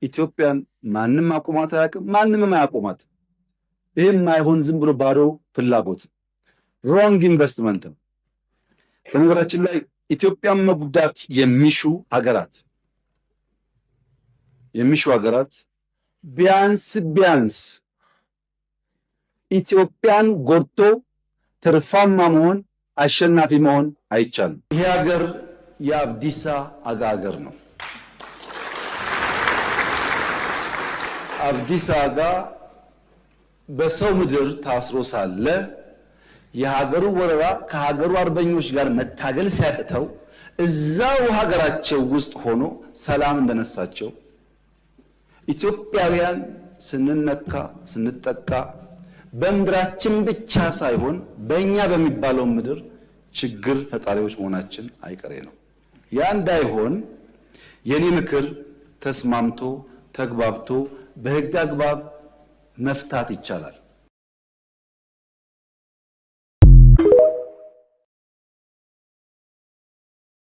ኢትዮጵያን ማንም አቁማት አያውቅም፣ ማንምም አያቆማት። ይህም የማይሆን ዝም ብሎ ባዶ ፍላጎት wrong investment ነው። በነገራችን ላይ ኢትዮጵያን መጉዳት የሚሹ ሀገራት ቢያንስ ቢያንስ ኢትዮጵያን ጎድቶ ትርፋማ መሆን፣ አሸናፊ መሆን አይቻልም። ይሄ ሀገር የአብዲሳ አጋ ሀገር ነው። አብዲሳ አጋ በሰው ምድር ታስሮ ሳለ የሀገሩ ወረራ ከሀገሩ አርበኞች ጋር መታገል ሲያቅተው እዛው ሀገራቸው ውስጥ ሆኖ ሰላም እንደነሳቸው፣ ኢትዮጵያውያን ስንነካ ስንጠቃ በምድራችን ብቻ ሳይሆን በእኛ በሚባለው ምድር ችግር ፈጣሪዎች መሆናችን አይቀሬ ነው። ያ እንዳይሆን የኔ ምክር ተስማምቶ ተግባብቶ በሕግ አግባብ መፍታት ይቻላል።